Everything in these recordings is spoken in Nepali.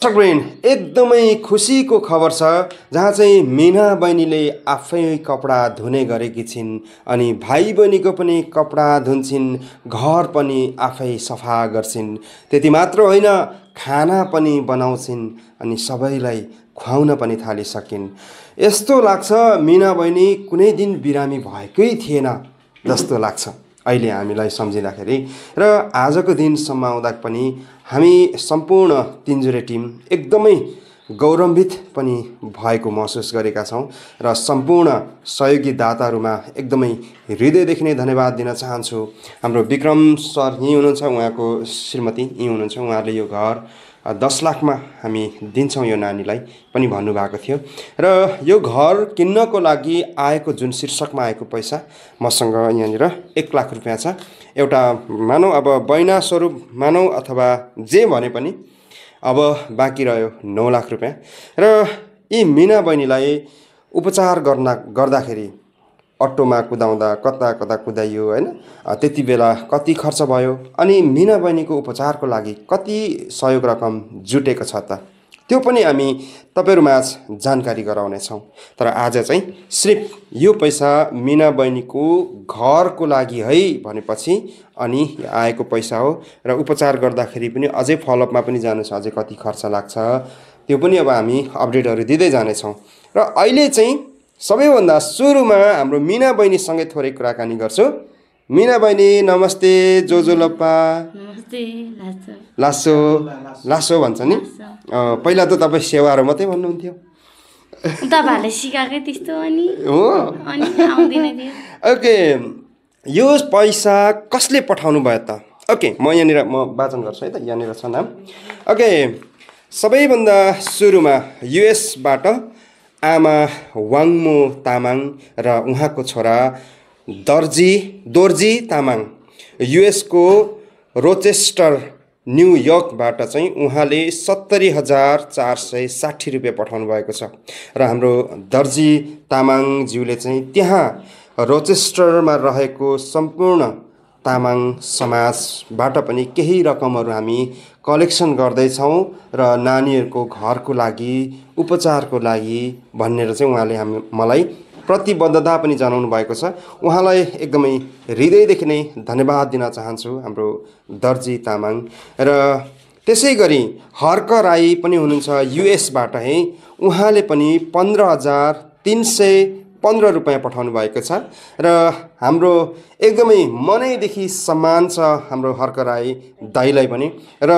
दर्शकवृन्द, एकदमै खुसीको खबर छ जहाँ चाहिँ मिना बहिनीले आफै कपडा धुने गरेकी छिन् अनि भाइ बहिनीको पनि कपडा धुन्छिन्, घर पनि आफै सफा गर्छिन्। त्यति मात्र होइन, खाना पनि बनाउँछिन् अनि सबैलाई खुवाउन पनि थालिसकिन्। यस्तो लाग्छ मिना बहिनी कुनै दिन बिरामी भएकै थिएन जस्तो लाग्छ अहिले हामीलाई सम्झिँदाखेरि। र आजको दिनसम्म आउँदा पनि हामी सम्पूर्ण तिनजुरे टिम एकदमै गौरवान्वित पनि भएको महसुस गरेका छौँ र सम्पूर्ण सहयोगी दाताहरूमा एकदमै हृदयदेखि नै धन्यवाद दिन चाहन्छु। हाम्रो विक्रम सर यहीँ हुनुहुन्छ, उहाँको श्रीमती यहीँ हुनुहुन्छ। उहाँहरूले यो घर 10 लाखमा हामी दिन्छौँ यो नानीलाई पनि भन्नुभएको थियो र यो घर किन्नको लागि आएको जुन शीर्षकमा आएको पैसा मसँग यहाँनिर 1 लाख रुपियाँ छ। एउटा मानौ अब बैना स्वरूप मानौ अथवा जे भने पनि अब बाँकी रह्यो 9 लाख रुपियाँ र यी मिना बहिनीलाई उपचार गर्दाखेरि अटोमा कुदाउँदा कता कता कुदाइयो होइन, त्यति बेला कति खर्च भयो अनि मिना बहिनीको उपचारको लागि कति सहयोग रकम जुटेको छ त त्यो पनि हामी तपाईहरुमाझ जानकारी गराउनेछौँ। तर आज चाहिँ सिर्फ यो पैसा मिना बहिनीको घरको लागि है भनेपछि अनि आएको पैसा हो र उपचार गर्दाखेरि पनि अझै फलोअपमा पनि जान्छ, अझै कति खर्च लाग्छ त्यो पनि अब हामी अपडेटहरू दिँदै जानेछौँ। र अहिले चाहिँ सबैभन्दा सुरुमा हाम्रो मिना बहिनीसँगै थोरै कुराकानी गर्छु। मिना बहिनी नमस्ते। जोजोलप्पा नमस्ते। लासो लासो भन्छ नि, पहिला त तपाईँ सेवारो मात्रै भन्नुहुन्थ्यो। तपाईहरुले सिकाएकै त्यस्तो अनि हो अनि आउँदैन थियो। ओके, यो पैसा कसले पठाउनु भयो त? ओके, म यहाँनिर वाचन गर्छु है त, यहाँनिर छ नाम। ओके, सबैभन्दा सुरुमा युएसबाट आमा वाङमो तामाङ र उहाँको छोरा दोर्जी तामाङ युएसको रोचेस्टर न्युयोर्कबाट चाहिँ उहाँले 70,460 रुपियाँ पठाउनु भएको छ र हाम्रो दर्जी तामाङज्यूले चाहिँ त्यहाँ रोचेस्टरमा रहेको सम्पूर्ण तामाङ समाजबाट पनि केही रकमहरू हामी कलेक्सन गर्दैछौँ र नानीहरूको घरको लागि उपचारको लागि भनेर चाहिँ उहाँले मलाई प्रतिबद्धता पनि जनाउनु भएको छ। उहाँलाई एकदमै हृदयदेखि नै धन्यवाद दिन चाहन्छु हाम्रो दर्जी तामाङ। र त्यसै गरी हर्क राई पनि हुनुहुन्छ युएसबाट है, उहाँले पनि 15,315 रुपियाँ पठाउनु भएको छ र हाम्रो एकदमै मनैदेखि सम्मान छ हाम्रो हर्क राई दाइलाई पनि। र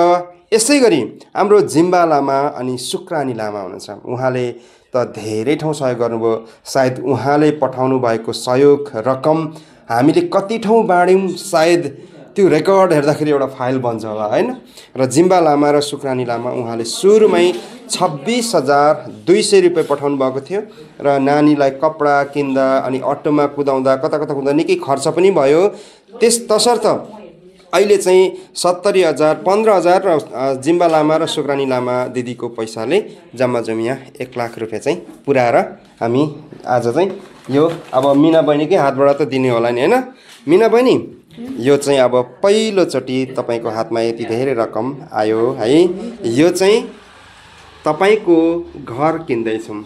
यसै गरी हाम्रो जिम्बा लामा अनि शुक्रानी लामा हुनुहुन्छ, उहाँले त धेरै ठाउँ सहयोग गर्नुभयो। सायद उहाँले पठाउनु भएको सहयोग रकम हामीले कति ठाउँ बाँड्यौँ, सायद त्यो रेकर्ड हेर्दाखेरि एउटा फाइल बन्छ होला होइन। र जिम्बा लामा र शुक्रानी लामा उहाँले सुरुमै 26,200 रुपियाँ पठाउनु भएको थियो र नानीलाई कपडा किन्दा अनि अटोमा कुदाउँदा कता कता कुदाउँदा निकै खर्च पनि भयो। तसर्थ अहिले चाहिँ 70,000 15,000 र जिम्बा लामा र शुक्रानी लामा दिदीको पैसाले जम्मा जम्मिया 1 लाख रुपियाँ चाहिँ पुऱ्याएर हामी आज चाहिँ यो अब मिना बहिनीकै हातबाट त दिने होला नि होइन। मिना बहिनी, यो चाहिँ अब पहिलोचोटि तपाईँको हातमा यति धेरै रकम आयो है, यो चाहिँ तपाईँको घर किन्दैछौँ।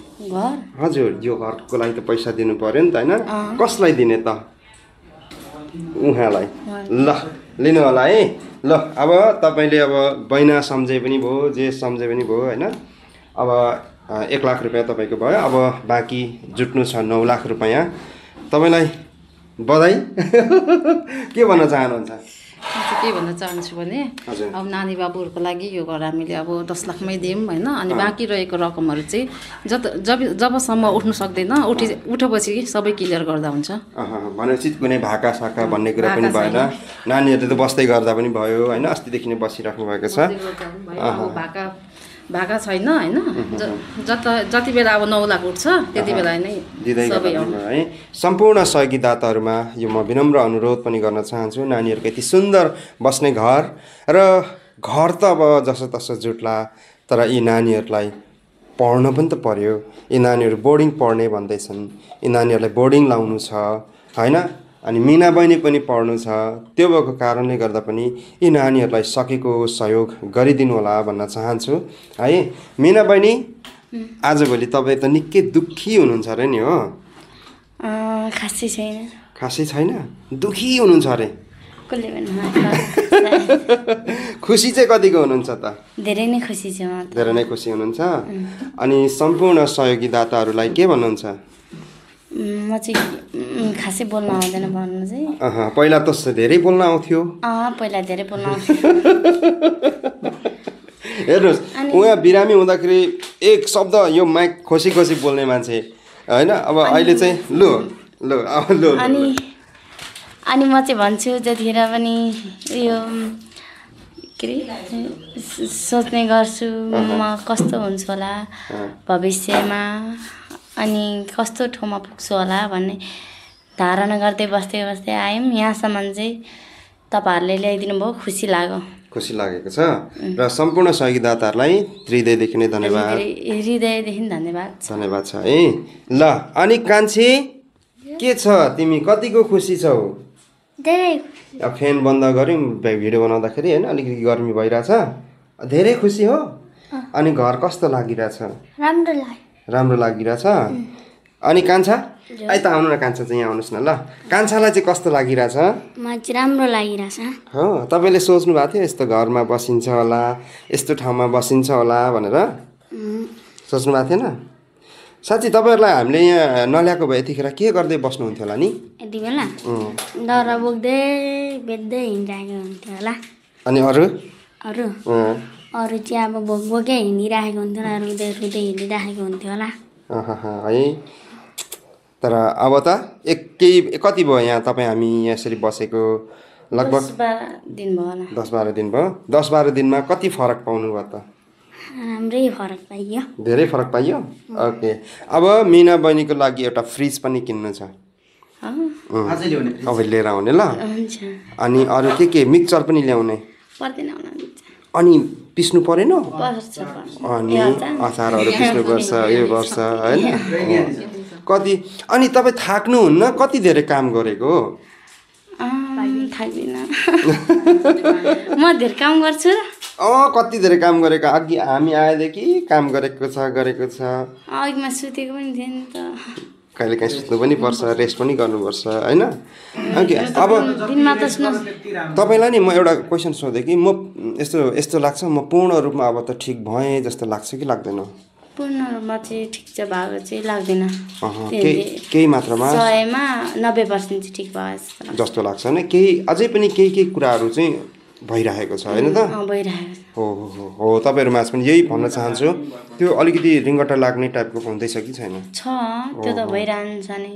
हजुर, यो घरको लागि त पैसा दिनु पर्यो नि त होइन, कसलाई दिने त? उहाँलाई। ल लिनु होला है। ल अब तपाईँले अब बैना सम्झे पनि भयो, जे सम्झे पनि भयो होइन। अब 1 लाख रुपियाँ तपाईँको भयो, अब बाँकी जुट्नु छ 9 लाख रुपियाँ। तपाईँलाई बधाई। के भन्न चाहनुहुन्छ? के भन्न चाहन्छु भने अब नानी बाबुहरूको लागि यो घर हामीले अब 10 लाखमै दियौँ होइन। अनि बाँकी रहेको रकमहरू चाहिँ जबसम्म उठ्नु सक्दैन उठेपछि सबै क्लियर गर्दा हुन्छ। भनेपछि कुनै भाका साका भन्ने कुरा पनि भएन, नानीहरूले त बस्दै गर्दा पनि भयो होइन, अस्तिदेखि नै बसिराख्नु भएको छ। भाका छैन होइन, जति बेला अब 9 लाख उठ्छ त्यति बेला नै दिँदै गर्नु है। सम्पूर्ण सहयोगी दाताहरूमा यो म विनम्र अनुरोध पनि गर्न चाहन्छु, नानीहरूको यति सुन्दर बस्ने घर र घर त अब जसो तसो जुट्ला, तर यी नानीहरूलाई पढ्न पनि त पर्यो। यी नानीहरू बोर्डिङ पढ्ने भन्दैछन्, यी नानीहरूलाई बोर्डिङ लाउनु छ होइन। अनि मिना बहिनी पनि पढ्नु छ, त्यो भएको कारणले गर्दा पनि यी नानीहरूलाई सकेको सहयोग गरिदिनु होला भन्न चाहन्छु है। मिना बहिनी, आजभोलि तपाईँ त निकै दुःखी हुनुहुन्छ अरे नि हो? खासै छैन। खासै छैन, दुःखी हुनुहुन्छ अरे। कसले भन्नु? खुसी चाहिँ कतिको हुनुहुन्छ त? धेरै नै खुसी छु म। धेरै नै खुसी हुनुहुन्छ। अनि सम्पूर्ण सहयोगी दाताहरूलाई के भन्नुहुन्छ? म चाहिँ खासै बोल्न आउँदैन भन्नु चाहिँ। पहिला त धेरै बोल्न आउँथ्यो। पहिला धेरै बोल्न आउँथ्यो। हेर्नुहोस्, उहाँ बिरामी हुँदाखेरि एक शब्द यो माइक खोसी खोसी बोल्ने मान्छे होइन। अब अहिले चाहिँ लु लु अब लु। अनि म चाहिँ भन्छु जतिखेर पनि यो के अरे सोच्ने गर्छु म कस्तो हुन्छु होला भविष्यमा, अनि कस्तो ठाउँमा पुग्छु होला भन्ने धारणा गर्दै बस्दै बस्दै आयौँ। यहाँसम्म चाहिँ तपाईँहरूले ल्याइदिनु भयो, खुसी लाग्यो। खुसी लागेको छ र सम्पूर्ण सहयोगीदाताहरूलाई हृदयदेखि नै धन्यवाद। हृदयदेखि धन्यवाद। धन्यवाद छ है। ल अनि कान्छी के छ, तिमी कतिको खुसी छौ? धेरै। फ्यान बन्द गऱ्यौँ भिडियो बनाउँदाखेरि होइन, अलिकति गर्मी भइरहेछ। धेरै खुसी हो। अनि घर कस्तो लागिरहेछ? राम्रो लाग्यो। राम्रो लागिरहेछ। अनि कान्छा त आउनु न, कान्छा चाहिँ यहाँ आउनुहोस् न। ल कान्छालाई चाहिँ कस्तो लागिरहेछ? मलाई चाहिँ राम्रो लागिरहेछ। हो, तपाईँले सोच्नु भएको थियो यस्तो घरमा बसिन्छ होला, यस्तो ठाउँमा बसिन्छ होला भनेर सोच्नु भएको थिएन? साँच्ची तपाईँहरूलाई हामीले यहाँ नल्याएको भए यतिखेर के गर्दै बस्नुहुन्थ्यो होला नि? यति बेला दरा बोक्दै बेच्दै हिँडिरहेको हुन्थ्यो होला। अनि अरू अरू चाहिँ अब बोकै हिँडिरहेको हुन्थ्यो होला, रुँदै रुँदै हिँडिरहेको हुन्थ्यो होला है। तर अब त कति भयो यहाँ तपाईँ हामी यसरी बसेको? लगभग 10-12 दिन भयो। 10-12 दिनमा कति फरक पाउनु भयो त? राम्रै फरक पाइयो। धेरै फरक पाइयो। ओके, अब मिना बहिनीको लागि एउटा फ्रिज पनि किन्नु छ। अब लिएर आउने ल। अनि अरू के मिक्सचर पनि ल्याउने? अनि पिस्नु परेन? अनि अचारहरू पिस्नुपर्छ, यो गर्छ होइन कति। अनि तपाईँ थाक्नुहुन्न? कति धेरै काम गरेको? थाक्दिनँ म धेरै काम गर्छु। कति धेरै काम गरेको? अघि हामी आएदेखि काम गरेको छ। अघिमा सुतेको पनि थिएँ नि त। कहिले काहीँ सुत्नु पनि पर्छ, रेस्ट पनि गर्नुपर्छ होइन। ओके, अब तपाईँलाई नि म एउटा क्वेसन सोधेँ कि म यस्तो लाग्छ म पूर्ण रूपमा अब त ठिक भएँ जस्तो लाग्छ कि लाग्दैन? पूर्ण रूपमा चाहिँ ठिक चाहिँ भएको चाहिँ लाग्दैन। केही मात्रामा 100मा 90% चाहिँ ठिक भयो जस्तो लाग्छ होइन। अझै पनि केही कुराहरू चाहिँ भइरहेको छ होइन त? भइरहेको हो तपाईँहरूमाझ पनि यही भन्न चाहन्छु। त्यो अलिकति रिङ्गटा लाग्ने टाइपको हुँदैछ कि छैन? त्यो त भइरहन्छ नि।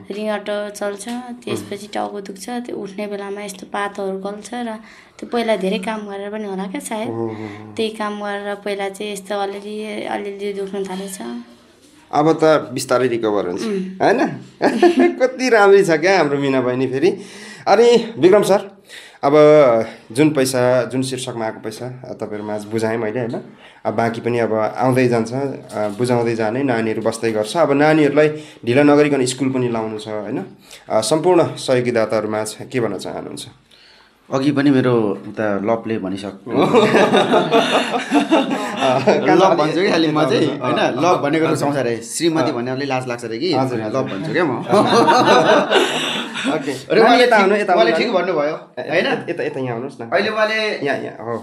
रिङ्गटो चल्छ, त्यसपछि टाउको दुख्छ, त्यो उठ्ने बेलामा यस्तो पातहरू गल्छ र त्यो पहिला धेरै काम गरेर पनि होला क्या सायद। त्यही काम गरेर पहिला चाहिँ यस्तो अलिअलि दुख्न थालेछ। अब त बिस्तारै रिकभर हुन्छ होइन। कति राम्री छ क्या हाम्रो मिना बहिनी फेरि। अनि विक्रम सर, अब जुन शीर्षकमा आएको पैसा तपाईँहरूमा बुझाएँ मैले होइन। अब बाँकी पनि अब आउँदै जान्छ, बुझाउँदै जाने, नानीहरू बस्दै गर्छ। अब नानीहरूलाई ढिला नगरिकन स्कुल पनि लाउनु छ होइन। सम्पूर्ण सहयोगीदाताहरूमा के भन्न चाहनुहुन्छ? अघि पनि मेरो उता लपले भनिसक्यो। लप भन्छु कि खालि म चाहिँ होइन। लप भनेको रुचाउँछ अरे, श्रीमती भन्ने अलिक लाज लाग्छ अरे कि लप भन्छु क्या म। उहाँले ठिक भन्नुभयो होइन। यता यहाँ आउनुहोस् न। अहिले उहाँले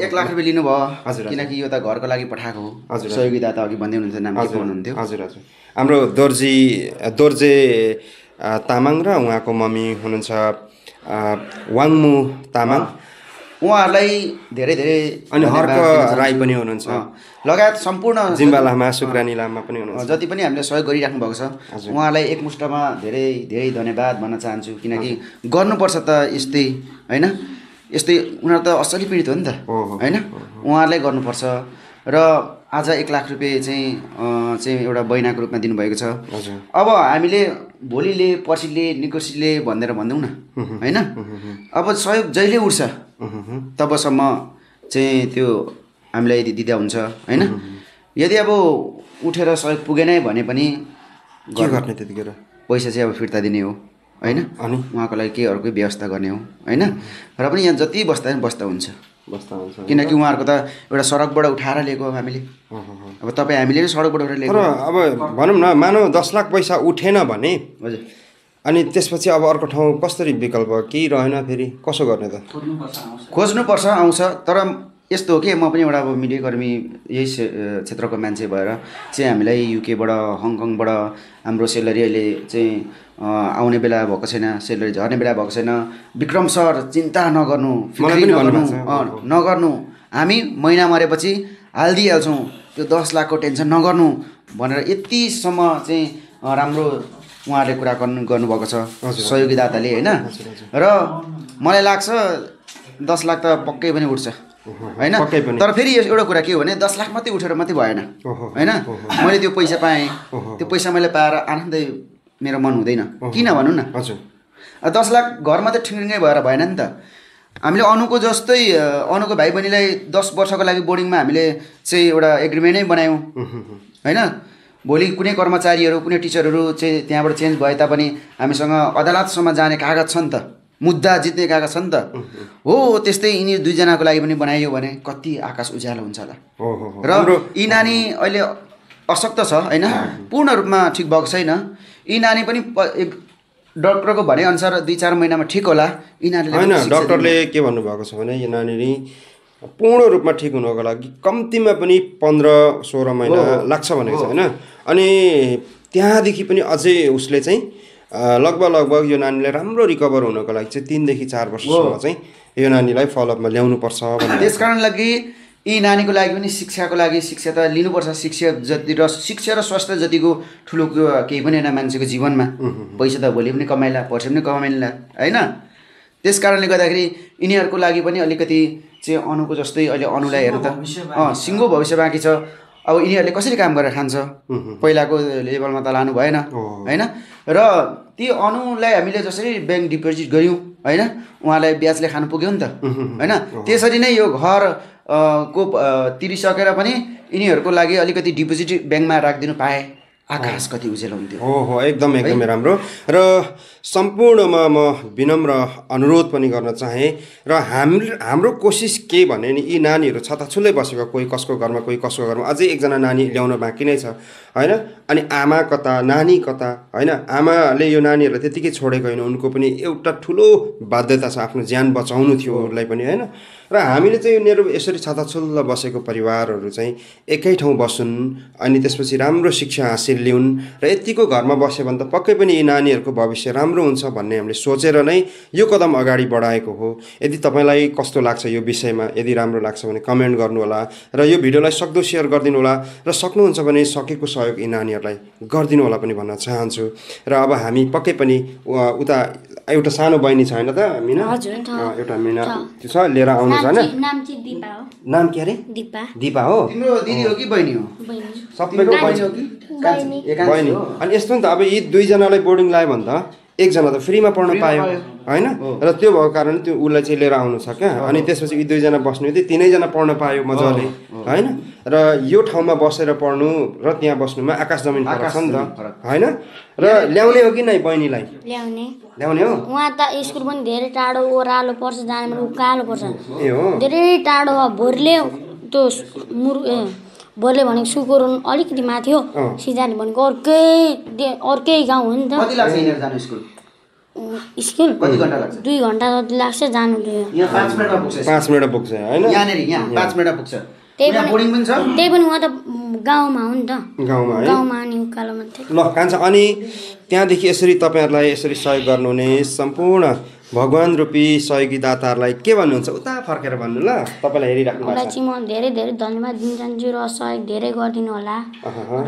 1 लाख रुपियाँ लिनुभयो किनकि यो त घरको लागि पठाएको हो। सहयोगीदाता अघि भन्दै हुनुहुन्छ, नाम के भन्नुहुन्थ्यो? हजुर हाम्रो दोर्जे तामाङ र उहाँको मम्मी हुनुहुन्छ वाङमु तामाङ। उहाँहरूलाई धेरै धेरै अनि हर्क राई पनि हुनुहुन्छ, लगायत सम्पूर्ण जिम्बा लामा, सुक्रानी लामा पनि हुनुहुन्छ। जति पनि हामीले सहयोग गरिराख्नु भएको छ उहाँलाई एकमुष्टमा धेरै धेरै धन्यवाद भन्न चाहन्छु। किनकि गर्नुपर्छ त यस्तै होइन। यस्तै उनीहरू त असली पीडित हो नि त होइन। उहाँहरूलाई गर्नुपर्छ र आज 1 लाख रुपियाँ चाहिँ एउटा बहिनाको रूपमा दिनुभएको छ। अब हामीले भोलिले पर्सिले निकोसीले भन्दैनौँ न होइन। अब सहयोग जहिले उठ्छ तबसम्म चाहिँ त्यो हामीलाई दिँदा हुन्छ होइन। यदि अब उठेर सहयोग पुगेन भने पनि के गर्ने त्यतिखेर? पैसा चाहिँ अब फिर्ता दिने हो होइन, उहाँको लागि केही अर्कै व्यवस्था गर्ने हो होइन। र पनि यहाँ जति बस्दा हुन्छ किनकि उहाँहरूको त एउटा सडकबाट उठाएर लिएको हो हामीले। अब तपाईँ हामीले नै सडकबाट उठाएर लिएको। तर अब भनौँ न मानव 10 लाख पैसा उठेन भने हजुर, अनि त्यसपछि अब अर्को ठाउँ कसरी विकल्प केही रहेन, फेरि कसो गर्ने त? खोज्नुपर्छ, आउँछ। तर यस्तो हो कि म पनि एउटा अब मिडियाकर्मी यही क्षेत्रको मान्छे भएर चाहिँ हामीलाई युकेबाट हङकङबाट हाम्रो सेलरी अहिले चाहिँ आउने बेला भएको छैन, सेलरी झर्ने बेला भएको छैन। विक्रम सर चिन्ता नगर्नु, फिक्री नगर्नु, हामी महिना मरेपछि हालिदिइहाल्छौँ, त्यो 10 लाखको टेन्सन नगर्नु भनेर यतिसम्म चाहिँ राम्रो उहाँहरूले कुरा गर्नुभएको छ सहयोगी दाताले होइन। र मलाई लाग्छ 10 लाख त पक्कै पनि उठ्छ होइन। तर फेरि एउटा कुरा के हो भने 10 लाख मात्रै उठेर मात्रै भएन होइन। मैले त्यो पैसा पाएँ, त्यो पैसा मैले पाएर आनन्दै मेरो मन हुँदैन, किन भनौँ न। 10 लाख घरमा त ठिङ्गै भएर भएन नि त। हामीले अनुको जस्तै अनुको भाइ बहिनीलाई 10 वर्षको लागि बोर्डिङमा हामीले चाहिँ एउटा एग्रिमेन्टै बनायौँ होइन। भोलि कुनै कर्मचारीहरू कुनै टिचरहरू चाहिँ त्यहाँबाट चेन्ज भए तापनि हामीसँग अदालतसम्म जाने कागज छ नि त, मुद्दा जित्ने कागज छ नि त। हो त्यस्तै यिनी दुईजनाको लागि पनि बनाइयो भने कति आकाश उज्यालो हुन्छ होला। र यी नानी अहिले अशक्त छ होइन, पूर्ण रूपमा ठिक भएको छैन। यी नानी पनि डक्टरको भनेअनुसार 2-4 महिनामा ठिक होला। यी नानीले होइन, डक्टरले के भन्नुभएको छ भने यो नानी पूर्ण रूपमा ठिक हुनको लागि कम्तीमा पनि 15-16 महिना लाग्छ भनेको छ होइन। अनि त्यहाँदेखि पनि अझै उसले चाहिँ लगभग यो नानीलाई राम्रो रिकभर हुनको लागि चाहिँ 3 देखि 4 वर्षसम्म चाहिँ यो नानीलाई फलोअपमा ल्याउनुपर्छ भन्ने। त्यस कारण लागि यी नानीको लागि पनि शिक्षाको लागि शिक्षा त लिनुपर्छ। शिक्षा र स्वास्थ्य जतिको ठुलो केही पनि होइन मान्छेको जीवनमा। पैसा त भोलि पनि कमाइला, पर्सि पनि कमाइला होइन। त्यस कारणले गर्दाखेरि यिनीहरूको लागि पनि अलिकति चाहिँ अनुको जस्तै अहिले अनुलाई हेर्नु त सिङ्गो भविष्य बाँकी छ। अब यिनीहरूले कसरी काम गरेर खान्छ, पहिलाको लेभलमा त लानु भएन होइन। र ती अनुलाई हामीले जसरी ब्याङ्क डिपोजिट गऱ्यौँ होइन, उहाँलाई ब्याजले खानु पुग्यो नि त होइन। त्यसरी नै यो घर को तिरिसकेर पनि यिनीहरूको लागि अलिकति डिपोजिट ब्याङ्कमा राखिदिनु पाए आकाश कति उज्यालो हुन्थ्यो। हो एकदमै राम्रो। र सम्पूर्णमा म विनम्र अनुरोध पनि गर्न चाहेँ र हाम्रो कोसिस के भने नि यी नानीहरू छताछुल्लै बसेको, कोही कसको घरमा कोही कसको घरमा, अझै एकजना नानी ल्याउन बाँकी नै छ होइन। अनि आमा कता नानी कता होइन। आमाले यो नानीहरूलाई त्यतिकै छोडेको होइन, उनको पनि एउटा ठुलो बाध्यता छ, आफ्नो ज्यान बचाउनु थियो उसलाई पनि होइन। र हामीले चाहिँ उनीहरू यसरी छताछुल्ल बसेको परिवारहरू चाहिँ एकै ठाउँ बसुन् अनि त्यसपछि राम्रो शिक्षा हासिल लिउन् र यतिको घरमा बस्यो भने त पक्कै पनि यी नानीहरूको भविष्य राम्रो हुन्छ भन्ने हामीले सोचेर नै यो कदम अगाडि बढाएको हो। यदि तपाईँलाई कस्तो लाग्छ यो विषयमा, यदि राम्रो लाग्छ भने कमेन्ट गर्नुहोला र यो भिडियोलाई सक्दो सेयर गरिदिनु होला र सक्नुहुन्छ भने सकेको सहयोग यी नानीहरूलाई गरिदिनु होला पनि भन्न चाहन्छु। र अब हामी पक्कै पनि उता एउटा सानो बहिनी छ होइन त मिना? एउटा मिना त्यो छ लिएर आउनु छ होइन। नाम चाहिँ दिपा हो। नाम के अरे? दिपा हो। तिम्रो दिदी हो कि बहिनी हो? सबैको बहिनी हो कि बहिनी? अनि यस्तो नि त, अब यी दुईजनालाई बोर्डिङ लायो भने त एकजना त फ्रीमा पढ्न पायो होइन। र त्यो भएको कारण त्यो उसलाई चाहिँ लिएर आउनु छ क्या। अनि त्यसपछि यी दुईजना बस्नु थियो, तिनैजना पढ्न पायो मजाले होइन। र यो ठाउँमा बसेर पढ्नु र त्यहाँ बस्नुमा आकाश जमिन फरक छ नि त होइन। र ल्याउने हो कि नै बहिनीलाई? ल्याउने हो। उहाँ त स्कुल पनि धेरै टाढो ओह्रालो पर्छ, जाने उकालो पर्छ, ए हो धेरै टाढो हो। भोरले त्यो भोरले भनेको सुकुरुन अलिकति माथि हो, सिजाने भनेको अर्कै गाउँ हो नि त। कति लाग्छ यिनीहरू जानु स्कुल? स्कुल कति घन्टा लाग्छ? 2 घन्टा जति लाग्छ जानु। यहाँ 5 मिनेटमा पुग्छ। 5 मिनेटमा पुग्छ होइन। यहाँ 5 मिनेटमा पुग्छ। त्यही पनि उहाँ त गाउँमा हो नि त, गाउँमा अनि उकालो मात्रै। ल कान्छ। अनि त्यहाँदेखि यसरी तपाईँहरूलाई यसरी सहयोग गर्नुहुने सम्पूर्ण भगवान रूपी सहयोगी दाताहरूलाई के भन्नुहुन्छ? उता फर्केर भन्नु ल, तपाईँलाई हेरिराख्नु भएको छ। चाहिँ म धेरै धन्यवाद दिन चाहन्छु र सहयोग धेरै गरिदिनु होला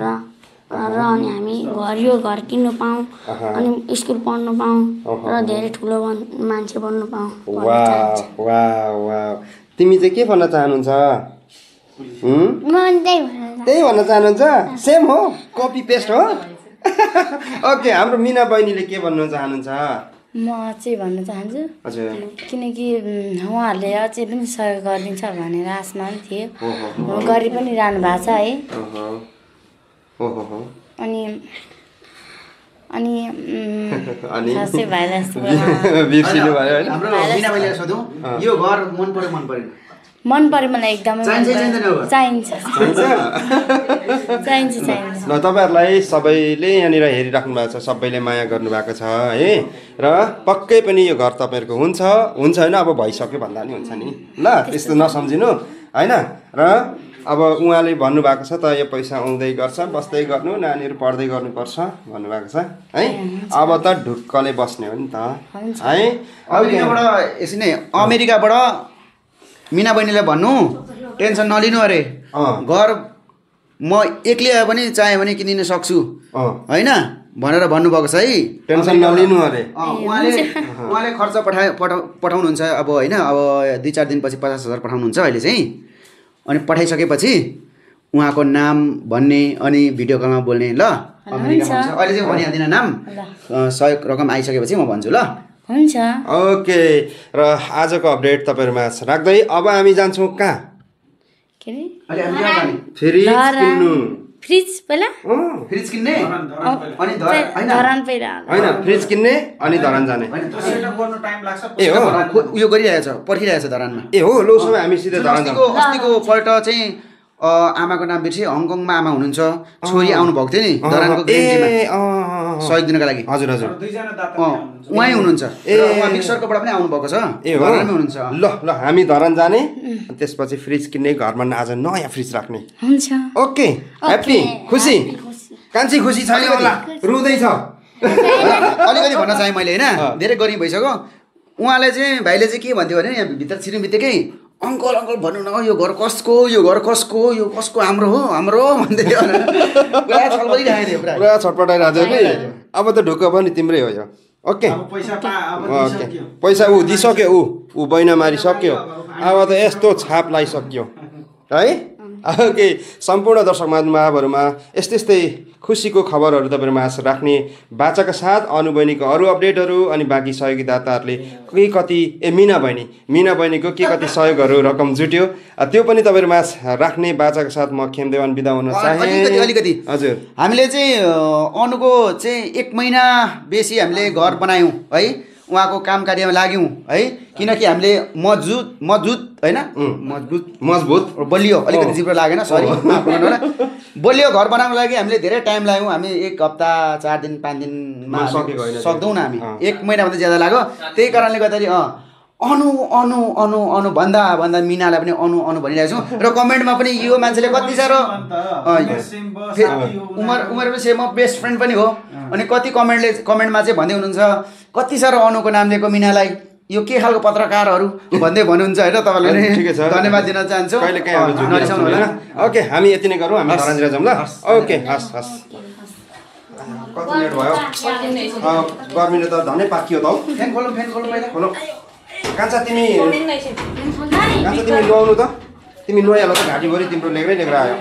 र अनि हामी घर किन्नु पाऊँ अनि स्कुल पढ्नु पाऊँ र धेरै ठुलो मान्छे बन्नु पाऊँ। वाह तिमी चाहिँ के भन्न चाहनुहुन्छ? त्यही भन्न चाहनुहुन्छ? सेम हो, कपी पेस्ट हो। ओके, हाम्रो मिना बहिनीले के भन्न चाहनुहुन्छ? म चाहिँ भन्न चाहन्छु किनकि उहाँहरूले अझै पनि सहयोग गरिदिन्छ भनेर आशमा पनि थियो, गरि पनि रहनु भएको छ है। अनि अनि अनि खासै भाइरल बिर्सिनु भयो होइन हाम्रो मिना बहिनीलाई सोधौँ यो घर मन पर्यो मन परेन मन पर्यो मलाई एकदमै चाहिन्छ ल तपाईँहरूलाई सबैले यहाँनिर हेरिराख्नु भएको छ सबैले माया गर्नुभएको छ है र पक्कै पनि यो घर तपाईँहरूको हुन्छ होइन अब भइसक्यो भन्दा नि हुन्छ नि ल त्यस्तो नसम्झिनु होइन र अब उहाँले भन्नुभएको छ त यो पैसा आउँदै गर्छ बस्दै गर्नु नानीहरू पढ्दै गर्नुपर्छ भन्नुभएको छ है अब त ढुक्कले बस्ने हो नि त है अमेरिकाबाट यसरी नै अमेरिकाबाट मिना बहिनीलाई भन्नु टेन्सन नलिनु अरे घर म एक्लै आए पनि चाह्यो भने किनिदिन सक्छु होइन भनेर भन्नुभएको छ है टेन्सन नलिनु अरे उहाँले खर्च पठाउनुहुन्छ अब होइन अब 2-4 दिनपछि 50,000 पठाउनुहुन्छ अहिले चाहिँ अनि पठाइसकेपछि उहाँको नाम भन्ने अनि भिडियो कलमा बोल्ने ल अमेरिकामा हुन्छ अहिले चाहिँ भनिहाल्दिनँ नाम सहयोग रकम आइसकेपछि म भन्छु ल हुन्छ ओके र आजको अपडेट तपाईँहरूमा राख्दै अब हामी जान्छौँ कहाँ के अरे अहिले हामी कहाँ जाने फ्रिज किन्नु फ्रिज पहिला फ्रिज किन्ने अनि धरान पहिला होइन फ्रिज किन्ने अनि धरान जाने ए हो उयो गरिरहेछ पर्खिरहेछ धरानमा ए हो लौ समय हामी सिधै धरान जान्छौँ अस्तिको पल्ट चाहिँ आमाको नाम बिर्से हङकङमा आमा हुनुहुन्छ छोरी आउनु भएको थियो नि धरानको सहयोग दिनको लागि हजुर हजुर उहाँ हुनुहुन्छ उहाँ मिक्सरकोबाट पनि आउनुभएको छ ए हो धरानमै हुनुहुन्छ ल ल हामी धरान जाने त्यसपछि फ्रिज किन्ने घरमा आज नयाँ फ्रिज राख्ने हुन्छ ओके ह्याप्पी खुसी कान्छी खुसी छैन होला रुँदैछ अलिकति भन्न चाहेँ मैले होइन धेरै गरिब भइसक्यो उहाँले चाहिँ भाइले चाहिँ के भन्थ्यो भने यहाँ भित्र छिर्नु बित्तिकै अङ्कल अङ्कल भन्नु न यो घर कसको यो कसको हाम्रो हो भन्दै थियो पुरा छलफलिरहेको थियो पुरा छटपटाइरहेको थियो कि अब त ढुक्क पनि तिम्रै हो यो ओके पैसा ऊ दिइसक्यो ऊ बैना मारिसक्यो अब त यस्तो छाप लगाइसक्यो है ओके सम्पूर्ण दर्शक महानुभावहरूमा यस्तै खुसीको खबरहरू तपाईँहरूमा राख्ने बाचाका साथ अनुभवनीको अरू अपडेटहरू अनि बाँकी सहयोगी दाताहरूले के कति मिना बहिनीको के कति सहयोगहरू रकम जुट्यो त्यो पनि तपाईँहरूमा राख्ने बाचाका साथ म खेमदेवान बिदा हुन चाहे अलिकति हजुर हामीले चाहिँ अनुको चाहिँ 1 महिना बेसी हामीले घर बनायौँ है उहाँको काम कार्यमा लाग्यौँ है किनकि हामीले मजबुत होइन मजबुत बलियो अलिकति जिब्रो लागेन सरी बलियो घर बनाउनको लागि हामीले धेरै टाइम लाग्यौँ हामी 1 हप्ता 4 दिन 5 दिनमा सक्दैनौँ न हामी 1 महिनाभन्दा ज्यादा लाग्यो त्यही कारणले गर्दाखेरि अनु भन्दा मिनालाई पनि अनु भनिरहेको छौँ र कमेन्टमा पनि यो मान्छेले कति साह्रो उमेर पनि सेम बेस्ट फ्रेन्ड पनि हो अनि कति कमेन्टमा चाहिँ भन्दै हुनुहुन्छ कति साह्रो अनुको नाम लिएको मिनालाई यो के खालको पत्रकारहरू भन्दै भन्नुहुन्छ होइन तपाईँलाई धन्यवाद दिन चाहन्छु ओके हामी यति नै गरौँ हामी धरानतिर जाउँ ल ओके हस् कति मिनट भयो गर्मीले त धनै पाकियो त हौ फ्यान खोलौँ पहिला खोलो कान्छा तिमी नुहाउनु त तिमी नुहाइहाल त घाँटीभरि तिम्रो लेग्रै आयो